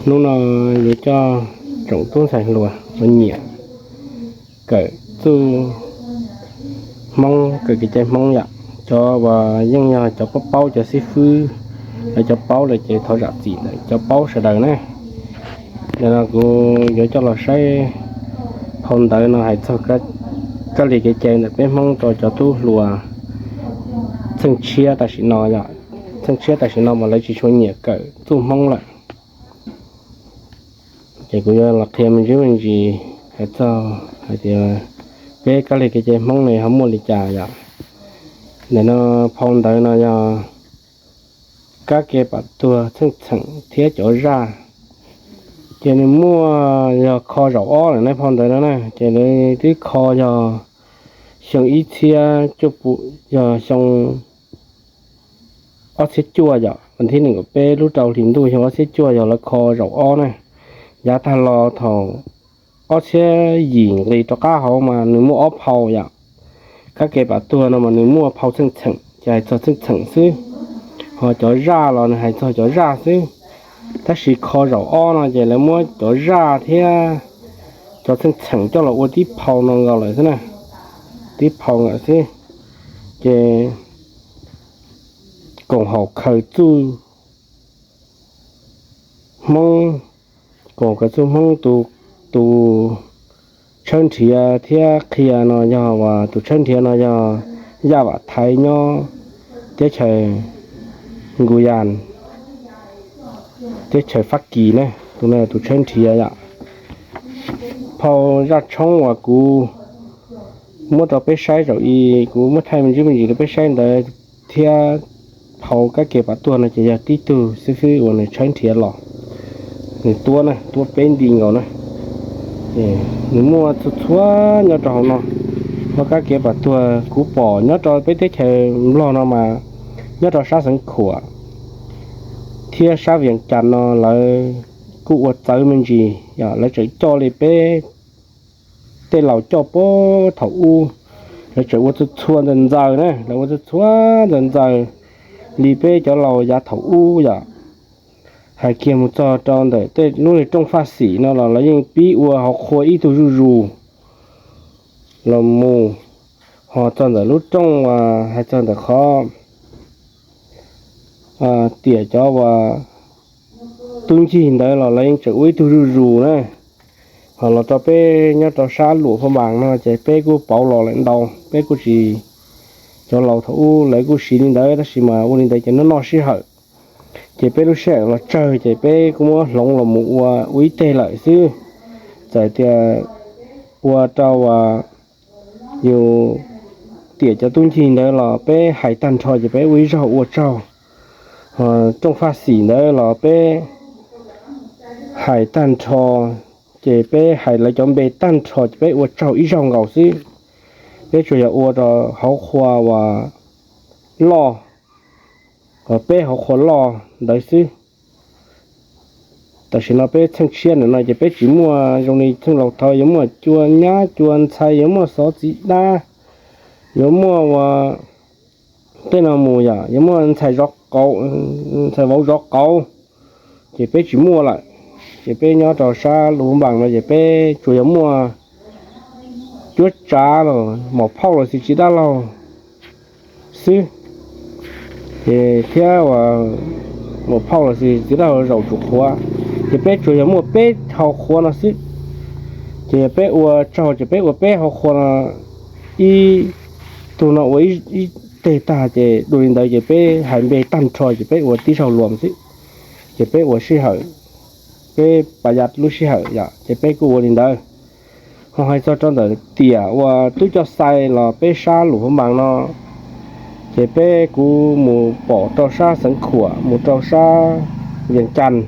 Hnub no yuav coj tsoom tub ntxhais hluas uas nyiam kawm txuj Hmoob, kawm kev cai Hmoob yom, cov uas yeej yog cov paub paub, cov xib fwb, lawv cov paub lawm ces thov zam txim ntawm cov paub sawv daws na. Nim no kuv yuav coj los saib phau ntawv no hais txog kab li kev cai ntawm peb Hmoob rau cov tub hluas txheej tshiab tam sim no yom. Txheej tshiab tam sim no mas lawv tsis tshua nyiam kawm txuj Hmoob lawm. Ces kuv yuav los qhia me ntsis me ntsis hais txog hais tias peb kab li kev cai Hmoob ne ho muaj li cas yom. Ntawm no phau ntawv no yog kab ke pam tuag txheej txheem thiab cov zaj. Ces nws muaj yog kho zaum ob lawm ne phau ntawv no na, ces lawv twb kho yog xyoo ib txhiab cuaj pua, yog xyoo ob txhiab cuaj yom, vas thib nees nkaum peb lub rau hlis ntuj xyoo ob txhiab cuaj yog lawv kho zaum ob na. Yav tag los thaum ob txhiab yim nqis rov qab hauv mas nws muaj ob phau yom. Kab ke pam tuag no mas nws muaj phau txheej txheem ces hais txog txheej txheem xwb, ho cov zaj los nws hais txog cov zaj xwb. Tab sis kho zaum ob no ces lawv muab cov zaj thiab cov txheej txheem coj los ua tib phau no nkaus lawm xwb na, tib phau nkaus xwb. Ces koom haum khaws txuj Hmoob, koom haum khaws txuj Hmoob tus, tus tshawb nrhiav thiab qhia no yog, tus tshawb nrhiav no yog Yaj Vam Thaiv nyob teb chaws Nkuya, teb chaws Fab Kis na, tus no tus tshawb nrhiav yom. Phau zaj tshoob uas kuv muab rau peb saib zaum i, kuv muab thaij me ntsis me ntsis rau peb saib ntawd thiab phau kab ke pam tuag no ces yog tib tug xib fwb uas nws tshawb nrhiav los, nws tuab na, tuab peb nti nkaus na. Nws muaj txhua txhua nyob rau hauv no. Phau kab ke pam tuag kuv pom nyob rau peb teb chaws Nplog no mas nyob rau sab Xeev Khuam thiab sab Vias Cas no lawv kuj ua txawv me ntsis, lawv tseem coj li peb tej laus coj puag thaum ub, lawv tseem ua txhua txhua ntxaws ntxaws na, lawv ua txhua txhua ntxaws ntxaws li peb cov laus yav thaum ub yom. Hais kiag mus txog rau ntawm tej lub niag rooj faj xim no los lawv yeej pib ua hauv qhua ib tug zuj zus los mus, ho txog ntawm lub rooj uas hais txog ntawm qhov tiam cov uas tub ncig ntawd los lawv yeej tseem ua ib tug zuj zus na. Ho los rau peb nyob rau sab Luam Phaj Npas no ces peb kuj pauv los lawm ntau, peb kuj tsis, cov laus thaum ub lawv kuj siv li ntawd tab sis mas ua li ntawd ces noj noj sij hawm. Ces peb lub sij hawm los tsawg ces peb kuj muab hloov los mus ua ua ib teg lawm xwb. Txawm tias ua rau yus tiam cov tub ncig ntawd los peb hais tag nrho ces peb ua ib zaug ua tsaug. Rooj faj xim ntawd los peb hais tag nrho, ces peb hais lawv cov npe tag nrho ces peb ua tsaug ib zaug nkaus xwb. Peb tsuas yog ua rau hauv qhua uas loj, peb hauv qhua loj ntawd xwb. Tam sim no peb txheej tshiab ntawm no ces peb tsis muaj zoo li txheej laus thaud yuav muaj cua nyab cua ntxhais, yuav muaj xov txiv dab, yuav muaj ua tej no mus yom, yuav muaj ntxhais zov qauv, ntxhais vauv zov qauv, ces peb tsis muaj lawm. Ces peb nyob rau sab Luam Phaj Npas no ces peb tsuas yog muaj cuab tsav los maum phauj los xis tsis dab laug xwb, ces thiab uas maum phauj los xis tsis dab laug zaum tsum qhuav, ces peb tsuas yog muaj peb hau qhua no xwb. Ces peb ua tsaug ces peb ua peb hau qhua no, ib tug no ua ib teg tag ces dua li ntawd ces peb hais npe tag nrho ces peb ua tib zaug luam xwb. Ces peb ua sij hawm, peb pas yas lub sij hawm yom, ces peb kuj ua li ntawd. Ho hais txog rau ntawm tiam uas tub coj xais los peb sab Luam Phaj Npas no, ces peb kuv mus pom rau sab Xeev Khuam mus rau sab Vias Cas,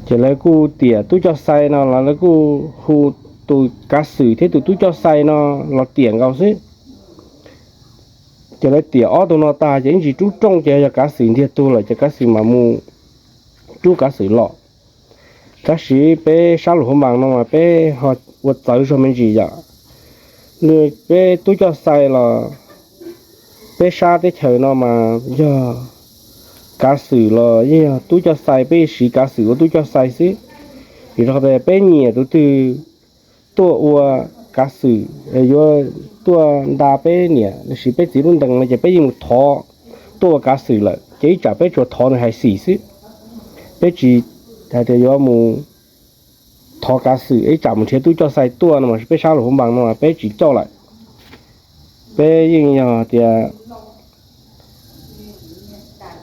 ces lawv kuj tiam tub coj xais no los lawv kuj hu tus kav xwm thiab tus tub coj xais no los tiam nkaus xwb. Ces lawv tiam ob tug no tag ces ib ntsis rub rooj ces yog kav xwm ntiag tug lawm ces kav xwm mam mus rub kav xwm los. Tab sis peb sab Luam Phaj Npas no mas peb ho ua txawv zog me ntsis yom. Peb tub coj xais los peb sab teb chaws no mas yog kav xwm los yeej yog tub coj xai, peb siv kav xwm ua tub coj xai xwb. Vim rau qhov tias peb nyiam tus twg tuaj ua kav xwm, yuav tuaj nta peb niam los sis peb txiv lub ntees no ces peb yeej mus thov tuaj ua kav xwm lawm, ces ib tsam peb tsuas thov nws hais xim xwb. Peb tsis hais tias yuav mus thov kav xwm ib tsam mus nrhiav tub coj xai tuaj no mas peb sab Luam Phab Npas no peb tsis coj lawm. Peb yeej yog tias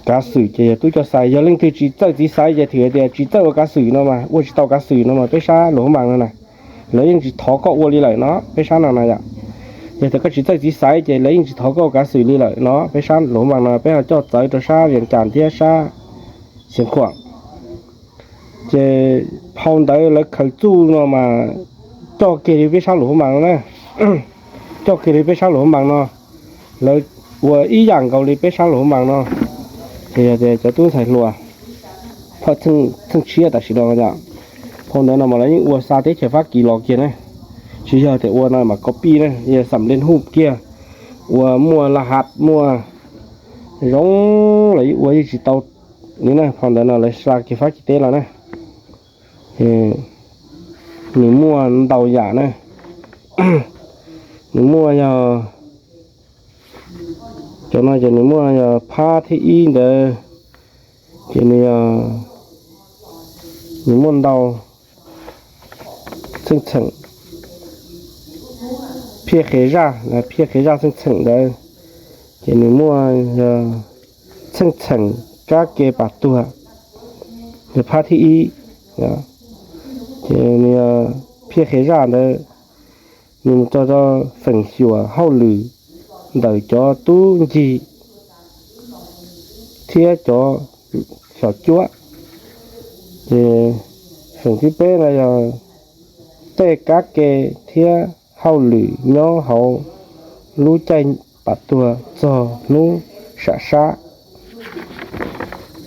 kav xwm ces yog tub coj xai, yog leej twg tsis txawj txiv xaiv ces thim tias tsis txawj ua kav xwm no mas ua tsis tau kav xwm no mas peb sab Luam Phab Npas no na, lawv yeej tsis thov koj ua li lawm no peb sab no na yom. Yog tias koj tsis txawj txiv xaiv ces lawv yeej tsis thov koj ua kav xwm li lawm no peb sab Luam Phab Npas no, peb ho coj txawv rau sab Vias Cas thiab sab Xiav Khuam. Ces phau ntawd lawv khaws txuj no mas coj kiag li peb sab Luam Phab Npas no na, coj kiag li peb sab Luam Phab Npas no, lawv ua ib yam nkaus li peb sab Luam Phab Npas no. Ces yog tias cov tub ntxhais hluas, phau txheej tshiab tam sim no yom, phau ntawd no mas lawv yeej ua xa teb chaws Fab Kis los kiag na, tsis yog tias ua no mas copy na, yog xam lej hub kiag, ua muaj laj hav muaj zoo, lawv ua yeej tsis tau li na. Phau ntawd no lawv xa kiag Fab Kis teb los na, nws muaj ntau yam na, nws muaj yog, cov no ces nws muaj yog phab thib ib ntawd, ces nws, nws muaj ntau txheej txheem, phiaj qhe zaj, phiaj qhe zaj txheej txheem ntawd, ces nws muaj yog txheej txheem kab ke pam tuag, yog phab thib ib. Ces nws phiaj qhe zaj ntawd, nws mus txog rau feem xyuam hauj lwm ntawm cov tub ncig thiab cov xyom cuab. Ces feem thib peb no yog tej kab ke thiab hauj lwm nyob hauv lub caij pam tuag txog hnub sam sab.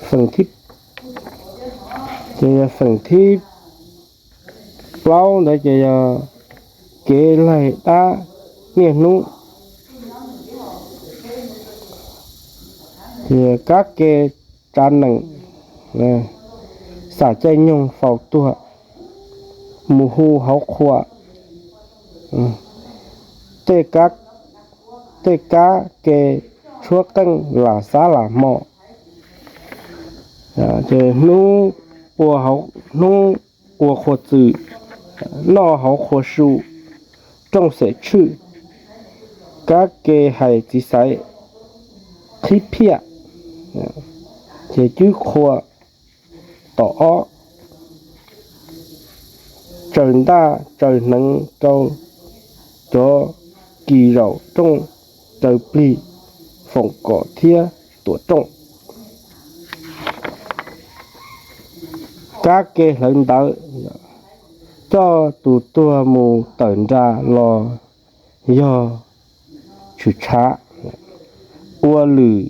Feem thib, ces yog feem thib plaub ntawd ces yog kev laig dab niaj hnub, ces kab ke tsav nees, xam caij nyoog faus tuag, mus hu hauv qhua, tej, tej kab ke tshuab qeej lam xab lam hmo, ces hnub ua, hnub ua qhua txwm, noj hauv qhua su, rooj xem tshwj, kab ke hais txiv xaiv, qhib phiaj, ces cwb qhua tom ob, tsaws ntaj tsaws hneev rau cov kis zaum rooj, raws plig foom kom thiab tuam rooj. Kab ke hlawv ntawv, coj tus tuag mus tawm nra los yog tshwm tshav, ua lwm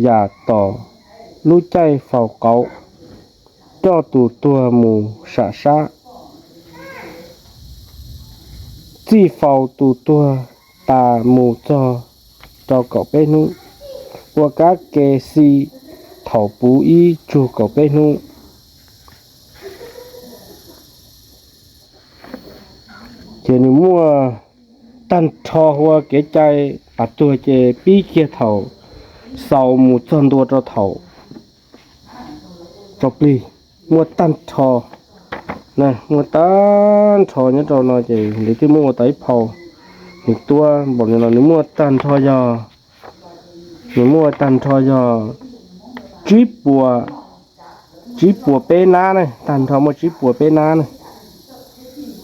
yam tos lub caij faus qauv, coj tus tuag mus sam sab, txij faus tus tuag tas mus txog rau kaum peb hnub, ua kab ke xi thaum puv ib tsug kaum peb hnub. Ces nws muaj tag nrho ua kev cai pam tuag ces pib kiag thaum xaus mus txog ntua rau thaum tso plig, muaj tag nrho, muaj tag nrho nyob rau no ces nws twb muab ua tau ib phau, nws tuab npaum li no nws muaj tag nrho yog, nws muaj tag nrho yog tsib puas, tsib puas peb nab na, tag nrho muaj tsib puas peb nab na,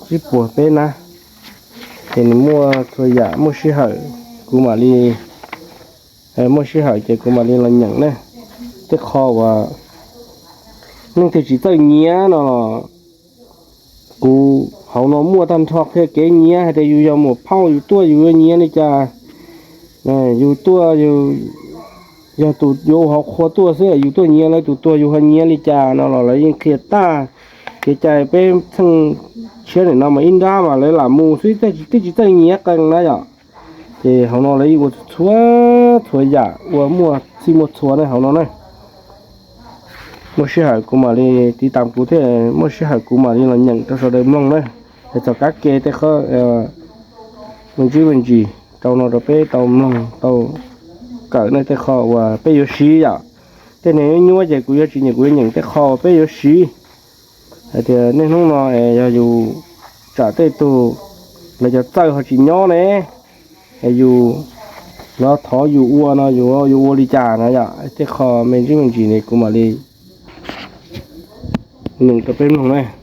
tsib puas peb nab. Ces nws muaj txhua yam, muaj sij hawm kuv mam li, muaj sij hawm ces kuv mam li los nyeem na. Tej qho uas leej twg tsis txawj nyiav no los kuv hauv no muaj tag nrho qhia kev nyiav hais tias yus yog muam phauj yus tuaj yus yuav nyiav li cas, yus tuaj, yog tus yuav ua hauv qhua tuaj xwb yus tuaj nyiav lawv tus tuag yus ho nyiav li cas no los lawv yeej qhia tag kev cai. Peb txheej tshiab nim no mas ib nrab mas lawv lam mus xwb, twb tsis txawj nyiav qee na yom. Ces hauv no lawv yeej ua txhua, txhua yam ua muaj txhij muaj txhua na hauv no na. Muaj sij hawm kuv mam li tiv tam kuv thiab, muaj sij hawm kuv mam li los nyeem rau sawv daws mloog na. Es txog kab ke tej qhov me ntsis me ntsis rau no rau peb tau mloog tau kawm nej tej qho uas peb yuav siv yom. Tej neeg nyuaj ces kuv yuav tsis nyeem, kuv yuav nyeem tej qho uas peb yuav siv. Hais tias niaj hnub no es yog yus tsam tej tug lawv cov txawj ho tsis nyob ne, es yus, lawv thov yus ua no yus yuav ua li cas na yom. Tej qho me ntsis me ntsis ne kuv mam li nyeem rau peb mloog na.